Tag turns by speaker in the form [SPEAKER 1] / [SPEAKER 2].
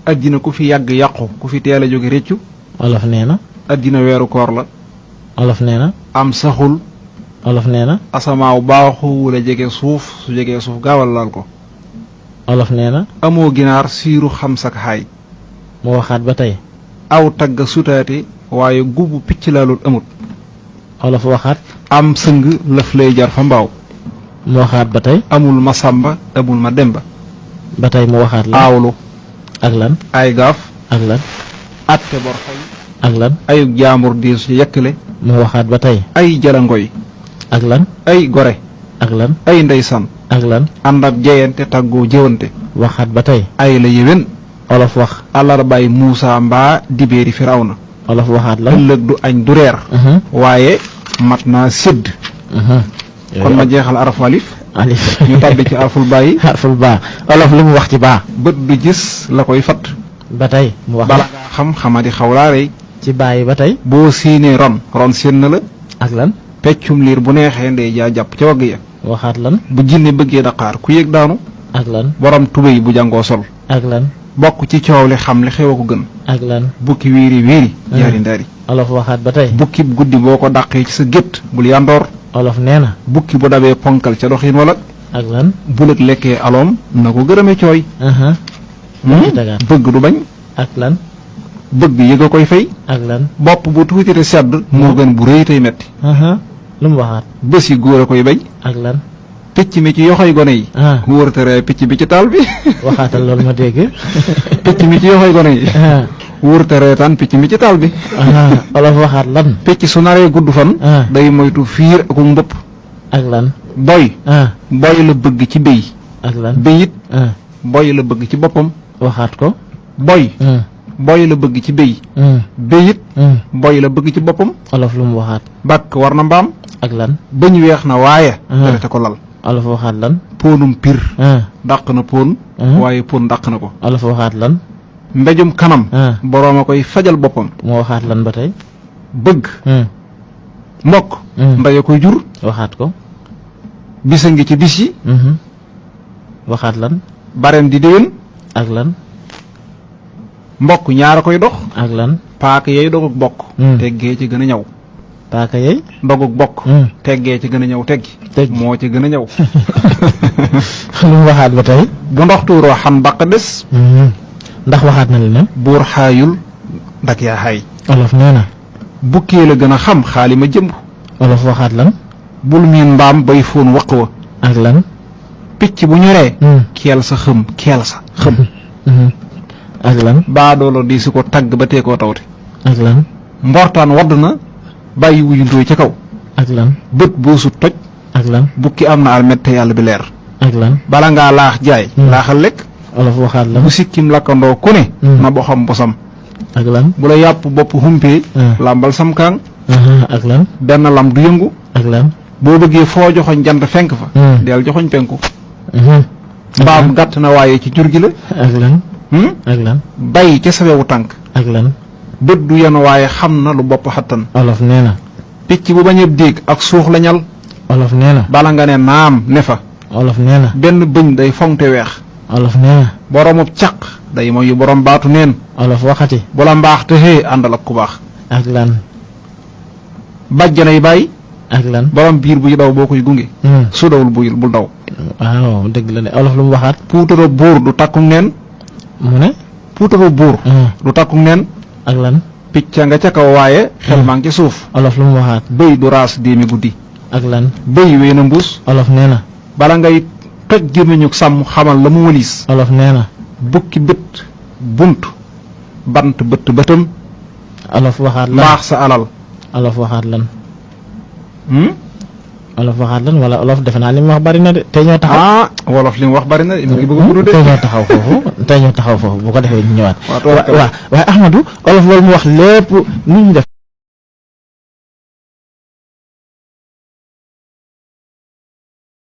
[SPEAKER 1] addina ku fi yàgg yàqu ku fi teel a jóge réccu.
[SPEAKER 2] olof nee na.
[SPEAKER 1] addina weeru koor la.
[SPEAKER 2] olof nee na.
[SPEAKER 1] am saxul.
[SPEAKER 2] olof nee na.
[SPEAKER 1] asamaaw baaxu wala jege suuf su jegee suuf gaawal laal ko.
[SPEAKER 2] olof nee na.
[SPEAKER 1] amoo ginaar siiru xam sak xaay.
[SPEAKER 2] mu waxaat ba tey.
[SPEAKER 1] aw tagg sutaate waaye gubu picc laalul amut.
[SPEAKER 2] olof waxaat.
[SPEAKER 1] am sëng lëf lay jar fa mbaaw.
[SPEAKER 2] mu waxaat ba tey.
[SPEAKER 1] amul ma sàmba amul ma demba.
[SPEAKER 2] ba tey mu waxaat la.
[SPEAKER 1] aawlu.
[SPEAKER 2] ak lan.
[SPEAKER 1] ay gaaf.
[SPEAKER 2] ak lan.
[SPEAKER 1] atte bor fay.
[SPEAKER 2] ak lan.
[SPEAKER 1] ayug jaambur diis ci yekkale.
[SPEAKER 2] mu waxaat ba tey.
[SPEAKER 1] ay jalangoy.
[SPEAKER 2] ak lan.
[SPEAKER 1] ay gore.
[SPEAKER 2] ak lan.
[SPEAKER 1] ay ndeysan.
[SPEAKER 2] ak lan.
[SPEAKER 1] ànd ak jeyante tàggoo jëwante.
[SPEAKER 2] waxaat ba tey.
[SPEAKER 1] ay la yéwén.
[SPEAKER 2] olof wax.
[SPEAKER 1] àllarbaay Muusa mbaa dibéeri Firawna.
[SPEAKER 2] olof waxaat la.
[SPEAKER 1] ëllëg du añ du reer. waaye mat naa sédd. kon ma jeexal araf alif.
[SPEAKER 2] alif
[SPEAKER 1] ñu tàbbi ci arful bàyyi.
[SPEAKER 2] arful baa olof li mu wax ci baa.
[SPEAKER 1] bët du gis la koy fat.
[SPEAKER 2] ba tey mu wax.
[SPEAKER 1] bala ngaa xam xamadi xaw laa rey.
[SPEAKER 2] ci baa yi ba tey.
[SPEAKER 1] boo siinee ron seen na la.
[SPEAKER 2] ak lan.
[SPEAKER 1] peccum liir bu neexee ndey jaa jàpp ca wagg ya.
[SPEAKER 2] waxaat lan.
[SPEAKER 1] bu jinne bëggee daqaar ku yëg daanu.
[SPEAKER 2] ak lan.
[SPEAKER 1] borom tubéy bu jàngoo sol.
[SPEAKER 2] ak lan.
[SPEAKER 1] bokk ci coow li xam li xew a ko gën.
[SPEAKER 2] ak lan.
[SPEAKER 1] bukki wiiri wiiri. jaari ndaari.
[SPEAKER 2] olof waxaat ba tey.
[SPEAKER 1] bukki guddi boo ko dàqee ci sa gétt bul yandoor.
[SPEAKER 2] olof nee na.
[SPEAKER 1] bukki bu dabee ponkal ca doxin wala.
[SPEAKER 2] ak lan.
[SPEAKER 1] bulag lekkee aloom na ko gërëme cooy.
[SPEAKER 2] ci tagaat.
[SPEAKER 1] bëgg du bañ.
[SPEAKER 2] ak lan.
[SPEAKER 1] bëgg yëg a koy fay.
[SPEAKER 2] ak lan.
[SPEAKER 1] bopp bu tuuti te sedd. moo gën bu rëy tey metti.
[SPEAKER 2] lu mu waxaat.
[SPEAKER 1] bés yi góor a koy bañ.
[SPEAKER 2] ak lan.
[SPEAKER 1] picc mi ci yoxoy gone yi. wóor te ree picc bi ci taal bi.
[SPEAKER 2] waxaatal loolu ma dégg.
[SPEAKER 1] picc mi ci yoxoy gone yi. wóor te reetaan picc mi ci taal bi.
[SPEAKER 2] olof waxaat lan.
[SPEAKER 1] picc su naree gudd fan. day moytu fiir ak mbëpp.
[SPEAKER 2] ak lan.
[SPEAKER 1] boy. boy la bëgg ci béy.
[SPEAKER 2] ak lan.
[SPEAKER 1] béy it. boy la bëgg ci boppam.
[SPEAKER 2] waxaat ko.
[SPEAKER 1] boy. boy la bëgg ci béy. béy it. boy la bëgg ci boppam.
[SPEAKER 2] olof lu mu waxaat.
[SPEAKER 1] bàkk war na mbaam.
[SPEAKER 2] ak lan.
[SPEAKER 1] bëñ weex na waaye. dara te ko lal.
[SPEAKER 2] olof waxaat lan.
[SPEAKER 1] póonum pir. dàq na póon. waaye póon dàq na ko.
[SPEAKER 2] olof waxaat lan.
[SPEAKER 1] mbéjum kanam. boroom a koy fajal boppam.
[SPEAKER 2] moo waxaat lan ba tey.
[SPEAKER 1] bëgg. mbokk. ndey koy jur.
[SPEAKER 2] waxaat ko.
[SPEAKER 1] bisa ngi ci bis yi.
[SPEAKER 2] waxaat lan.
[SPEAKER 1] barem di déwén.
[SPEAKER 2] ak lan.
[SPEAKER 1] mbokk ñaara koy dox.
[SPEAKER 2] ak lan.
[SPEAKER 1] paaka yey dogug bokk. teggee ci gën a ñaw.
[SPEAKER 2] paaka yey.
[SPEAKER 1] dogug bokk. teggee ci gën a ñaw teggi. moo ci gën a ñaw.
[SPEAKER 2] lu mu waxaat ba tey.
[SPEAKER 1] bu ndox tuuroo xam baq des.
[SPEAKER 2] ndax waxaat na li ne.
[SPEAKER 1] buur xaayul ndak yaa xaay.
[SPEAKER 2] olof nee na.
[SPEAKER 1] bukkee la gën a xam xaali ma jëmb.
[SPEAKER 2] olof waxaat lan.
[SPEAKER 1] bul miin mbaam bay fóon waq wa.
[SPEAKER 2] ak lan.
[SPEAKER 1] picc bu ñoree. keel sa xëm keel sa xëm.
[SPEAKER 2] ak lan.
[SPEAKER 1] baadoolo di su ko tagg ba tee koo tawte.
[SPEAKER 2] ak lan.
[SPEAKER 1] mbortaan wadd na bàyyi wuyu ndóoy ca kaw.
[SPEAKER 2] ak lan.
[SPEAKER 1] bët boo sut toj.
[SPEAKER 2] ak lan.
[SPEAKER 1] bukki am na almet te yàlla bi leer.
[SPEAKER 2] ak lan.
[SPEAKER 1] bala ngaa laax jaay. laaxal lekk.
[SPEAKER 2] olof waxaat lan.
[SPEAKER 1] bu sikkim lakkandoo ku ne. na boo xam bosam.
[SPEAKER 2] ak lan.
[SPEAKER 1] bu la yàpp bopp humpee. làmbal sam kaang.
[SPEAKER 2] ak lan.
[SPEAKER 1] benn lam du yëngu.
[SPEAKER 2] ak lan.
[SPEAKER 1] boo bëggee foo joxoñ jant fenk fa. del joxoñ penku. mbaam gàtt na waaye ci jur gi la.
[SPEAKER 2] ak lan. ak lan.
[SPEAKER 1] bay ca sawewu tànk.
[SPEAKER 2] ak lan.
[SPEAKER 1] bët du yenu waaye xam na lu bopp xattan.
[SPEAKER 2] olof nee na.
[SPEAKER 1] picc bu bañ a déeg ak suux la ñal.
[SPEAKER 2] olof nee na.
[SPEAKER 1] bala nga ne naam ne fa.
[SPEAKER 2] olof nee na.
[SPEAKER 1] benn bëñ day foŋte weex.
[SPEAKER 2] olof nee na.
[SPEAKER 1] boromub caq day mooy borom baatu neen.
[SPEAKER 2] olof waxati.
[SPEAKER 1] bu la mbaax te xëy àndal ak ku baax.
[SPEAKER 2] ak lan.
[SPEAKER 1] bàjjanay bàyyi.
[SPEAKER 2] ak lan.
[SPEAKER 1] borom biir buy daw boo koy gunge. su dawul bul daw.
[SPEAKER 2] waaw dëgg la de olof lu mu waxaat.
[SPEAKER 1] puutaro buur du takku neen.
[SPEAKER 2] mu ne.
[SPEAKER 1] puutaro buur. du takku neen.
[SPEAKER 2] ak lan.
[SPEAKER 1] picca nga ca kaw waaye. xel maa ngi ci suuf.
[SPEAKER 2] olof lu mu waxaat.
[SPEAKER 1] bëy du raas déemi guddi.
[SPEAKER 2] ak lan.
[SPEAKER 1] bëy wee na mbuus.
[SPEAKER 2] olof nee na.
[SPEAKER 1] bala ngay toj gémmiñu sàmm xamal la mu wëliis.
[SPEAKER 2] olof nee na.
[SPEAKER 1] bukki bët bunt bant bët bëtam.
[SPEAKER 2] olof waxaat lan.
[SPEAKER 1] mbaax sa alal.
[SPEAKER 2] olof waxaat lan. olof waxaat lan wala olof defe naa li mu wax bari na de tey ñoo taxaw.
[SPEAKER 1] wolof li mu wax bari na de mu ngi bëgg a gudd de.
[SPEAKER 2] tey ñoo taxaw foofu bu ko defee ñu ñëwaat. waaw waaye Ahmadou olof loolu mu wax lépp nu ñu def.